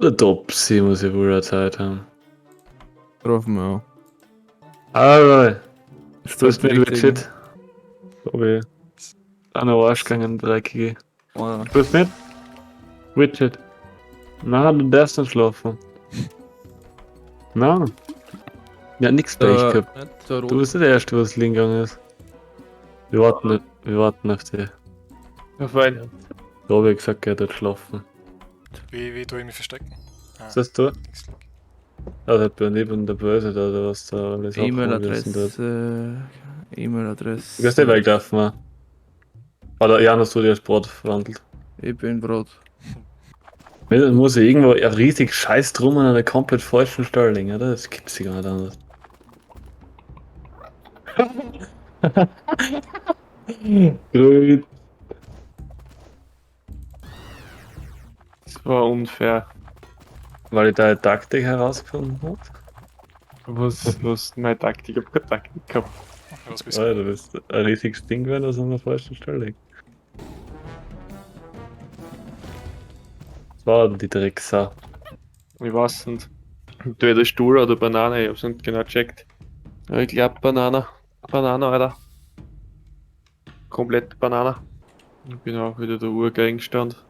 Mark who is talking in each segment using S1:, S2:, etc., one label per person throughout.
S1: Der Topsy muss ja wohl eine Zeit haben.
S2: Rufen wir an.
S1: Alright. Du bist
S2: Ist
S1: mit Widget. Sorry. An der Arsch gegangen, dreckige.
S2: Oh,
S1: Du bist mit? Widget. Na, du darfst nicht schlafen. Na. Ja, nix Pech gehabt.
S2: Der
S1: Du bist nicht der Erste, was liegen gegangen ist. Wir warten auf dich.
S3: Auf einen.
S1: Da hab ich gesagt, er hat schlafen.
S4: Wie tue ich mich verstecken? Ah,
S1: Ist das du?
S4: Links-Klick.
S1: Ja, der hat neben der Börse da, oder was da alles abgeholt ist und dort.
S2: E-Mail-Adresse. E-Mail-Adresse.
S1: Du bist nicht weggelaufen, Mann. Oder Jan, hast du dir als Brot verwandelt?
S2: Ich bin Brot.
S1: Dann muss ja irgendwo ein riesig Scheiß drum an einer komplett falschen Stelle liegen, oder? Das gibt's ja gar nicht anders. Grün.
S3: Das war unfair.
S1: Weil ich da eine Taktik herausgefunden habe.
S3: Was meine Taktik? Ich hab keine Taktik gehabt.
S4: Was bist
S1: Oh,
S4: du?
S1: ja, du bist ein riesiges Ding, wenn das an der falschen Stelle liegt. Was war denn die Drecksau?
S3: Ich weiß nicht. Entweder Stuhl oder Banane, ich hab's nicht genau gecheckt. Aber ich glaub Banane. Banane, Alter. Komplett Banane. Ich bin auch wieder der Urgegenstand.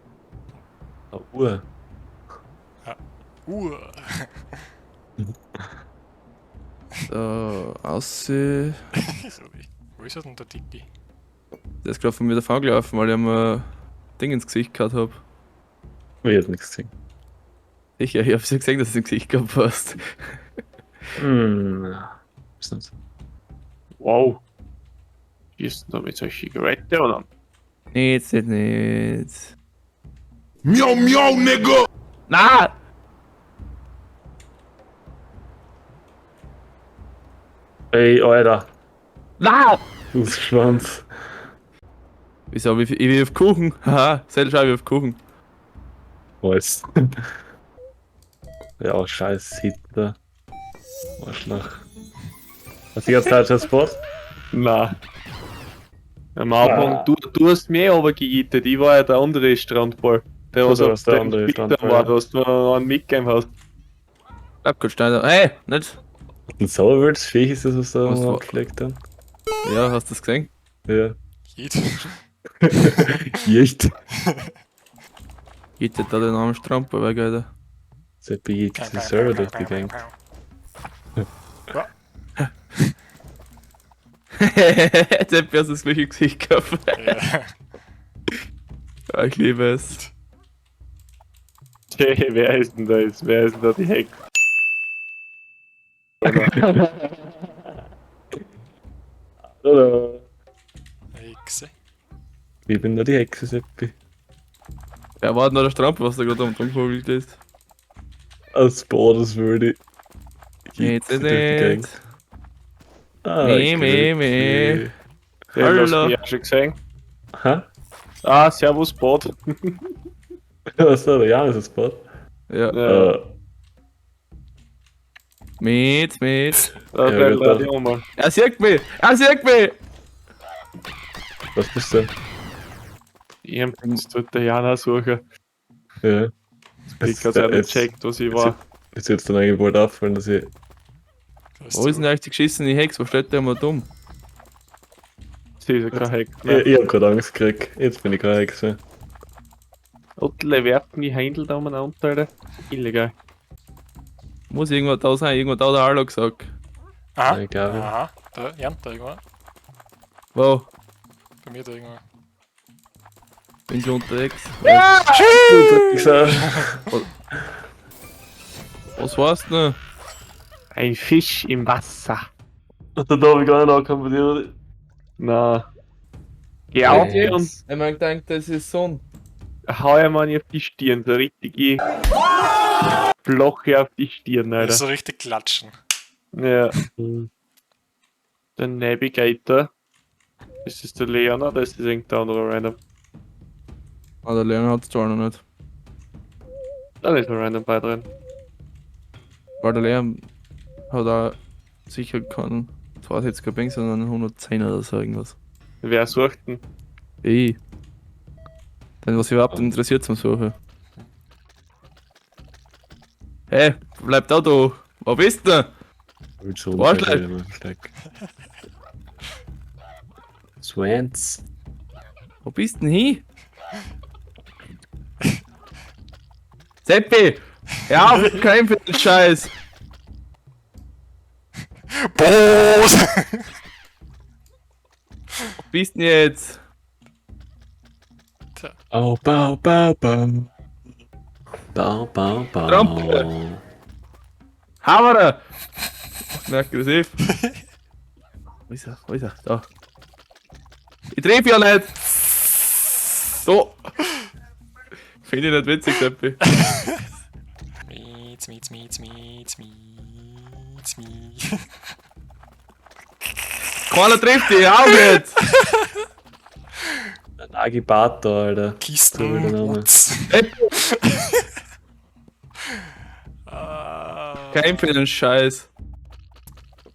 S1: Eine Uhr.
S4: Uhr.
S2: Da, ausseh.
S4: Sorry. Wo ist er denn der Dicki?
S2: Der ist gerade von mir davon gelaufen, weil ich ihm ein Ding ins Gesicht gehabt hab.
S1: Ich hab nichts gesehen.
S2: Sicher, ich hab's ja gesehen, dass es im Gesicht gehabt hast.
S1: Hm. Ist nicht.
S3: Wow. Schießen da mit solchen Geräten an?
S2: Nicht, nicht, nicht.
S5: Miau, miau, nigga!
S2: Na!
S1: Ey, Alter.
S2: Na!
S1: Du Schwanz.
S2: Wieso, ich will auf Kuchen? Haha, selbst schau ich auf Kuchen.
S1: Was? Ja, scheiß Hitler. Arschloch. Hast du die ganze Zeit schon Spot?
S3: Nein. Am Anfang, du hast mich runtergejittet, ich war ja der andere Strandball. Der was
S1: Du
S3: auf
S1: warst der
S3: dem
S1: andere
S3: Twitter
S1: Strandball,
S3: war,
S1: ja.
S3: dass du mir einen mitgegeben hast.
S2: Bleib kurz, Steiner. Hey, nicht?
S1: Ein Sauerwürz, Viech ist das, was da
S2: Was war-
S1: abgelegt haben?
S2: Ja, hast du das gesehen?
S1: Ja.
S4: Jed.
S1: Jecht.
S2: Geht da den armen Strandball weg, Alter.
S1: Seppi geht den Server durch die Gang.
S2: Seppi hast das gleiche Gesicht gehabt.
S4: Ja.
S2: Ja, ich liebe es.
S3: Hey, wer ist denn da jetzt? Wer ist denn da die Hex?
S1: Hallo.
S4: Hexe.
S1: Ich bin da die Hexe, Seppi.
S2: Wer war denn da der Strandball, was da gerade am Tag ist?
S1: Als Boah, das würde ich.
S2: Nicht, nicht, nicht.
S1: Ah,
S2: Meh, meh, meh.
S3: Den hast du
S2: Hallo.
S3: mich auch schon gesehen.
S1: Hä?
S3: Ah, servus, Bot.
S1: Was war der Jan ist das Bot?
S2: Ja.
S3: Ja,
S2: Mit, mit.
S3: da
S1: Ja,
S3: ja,
S1: gut, da.
S3: die Oma.
S2: Er sieht mich! Er sieht mich!
S1: Was bist du?
S3: Ich hab jetzt tut der Jana suchen.
S1: Ja.
S3: Ich hab's auch nicht gecheckt, was ich war.
S1: Jetzt wird's dann eigentlich wohl auffallen, dass ich.
S4: Da ist
S2: Wo ist denn eigentlich die geschissene Hex? Wo steht der immer dumm?
S3: Sie ist ja kein Hack. Ne?
S1: Ich hab grad Angst gekriegt. Jetzt bin ich keine Hexe mehr.
S3: Ottle werfen die Händel da umeinander, Alter. Illegal.
S2: Muss irgendwo da sein, irgendwo da hat der Hallo gesagt.
S4: Aha.
S1: Ich glaube.
S4: Aha. Da, Jan, da irgendwo.
S2: Wow,
S4: Bei mir da irgendwo.
S2: bin schon unterwegs.
S1: Du Drecksau.
S2: Was war's denn?
S3: Ein Fisch im Wasser.
S1: Und da hab ich gar nicht angekommen bei dir. oder?
S3: Na. Geh auf und
S2: Ich mein, gedacht, das ist Sohn.
S3: hau ihm einen auf die Stirn. So richtig Bloche auf die Stirn,
S4: Das ist
S3: Alter.
S4: so richtig klatschen.
S3: Ja.
S1: Hm.
S3: Der Navigator. Ist das der Leon oder ist das irgendein anderer Random?
S2: Ah, der Leon hat's zwar noch nicht.
S3: Da ist ein Random bei drin.
S2: Weil der Leon hat auch sicher keinen 72er Ping, sondern 110 oder so irgendwas.
S3: Wer sucht denn?
S2: Ich. Denn was überhaupt interessiert zum Suchen. Hey, bleib da, du. Wo bist du?
S1: Will so
S2: Arschloch.
S1: versteck. Swans.
S2: Wo bist denn hin? Seppi! Hör auf, kein für den Scheiß!
S4: Boss!
S2: Wo bist denn jetzt?
S4: Tja,
S1: Au, bau, bau, bau. Bau, bau, bau.
S2: Trompe. Hammer! Na, aggressiv. Wo ist er? Wo ist er? Da. Ich treffe ja nicht! So! Finde ich nicht witzig, Seppi.
S4: Mietz, mietz, mietz, mietz, mietz, mietz.
S2: Keiner trifft dich, auf jetzt!
S1: Nagibato, Alter. So
S4: Kisten,
S1: will der Name.
S4: Utz.
S2: Seppi,
S4: Ah.
S2: kein für den Scheiß.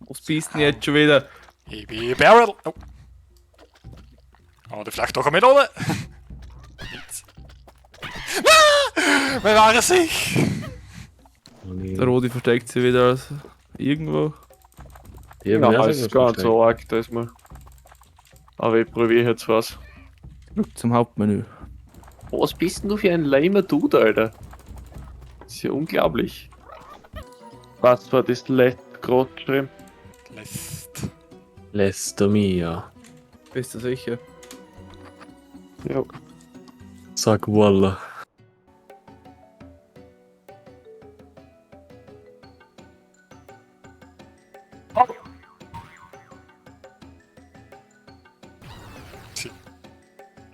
S2: Was bist denn jetzt schon wieder?
S4: Heavy Barrel. Oh. Oder vielleicht doch eine Melone. Mietz. Ah! Wer war es ich?
S1: Oh, nee.
S2: Der Rodi versteckt sich wieder als irgendwo.
S1: Die haben
S3: Ja,
S1: ja
S3: ist
S1: sogar
S3: gar nicht
S1: versteckt.
S3: so arg, da ist mal. Aber ich probiere jetzt was.
S2: Zurück zum Hauptmenü.
S3: Was bist denn du für ein lamer Dude, Alter? Das ist ja unglaublich. Was war das Let groß geschrieben?
S4: Lässt.
S1: Lesto mio.
S2: Bist du sicher?
S3: Ja.
S1: Sag Walla.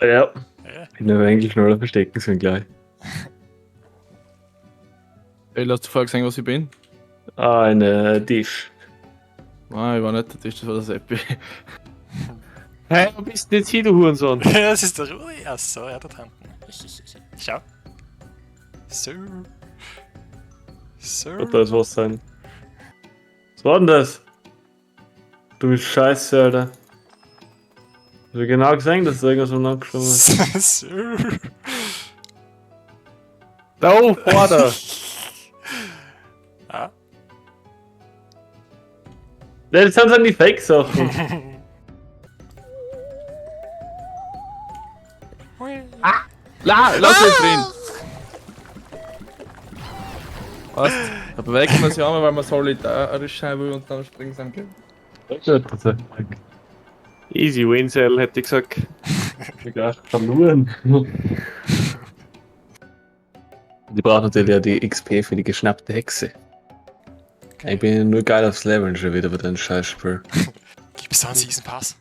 S1: Ja.
S4: Ja.
S1: Ich hätte eigentlich schneller verstecken sollen gleich.
S2: Ey, hast du vorher gesehen, was ich bin?
S1: Ah, eine Tisch.
S2: Nein, ich war nicht der Tisch, das war der Seppi.
S3: Hey, wo bist denn jetzt hier, du Hurensohn?
S4: Das ist der Rudi. Achso, er hat da hinten. Schau. So. So.
S1: Wird da jetzt was sein? Was war denn das? Du bist scheiße, Alter. Ich hab genau gesehen, dass da irgendwas umeinander geschoben ist.
S4: So.
S3: Da, vor da!
S4: Ah.
S1: Ne, das sind dann die Fake-Sachen.
S2: La, lass mich drin! Was? Da bewegt man sich einmal, weil man solidarisch sein will und dann springen sie am Geld.
S3: Easy win, Cell, hätte ich gesagt.
S1: Ich hab verloren. Die braucht natürlich auch die XP für die geschnappte Hexe. Ich bin nur geil aufs Leveln schon wieder bei deinem Scheißspiel.
S4: Gibt's da einen Season Pass?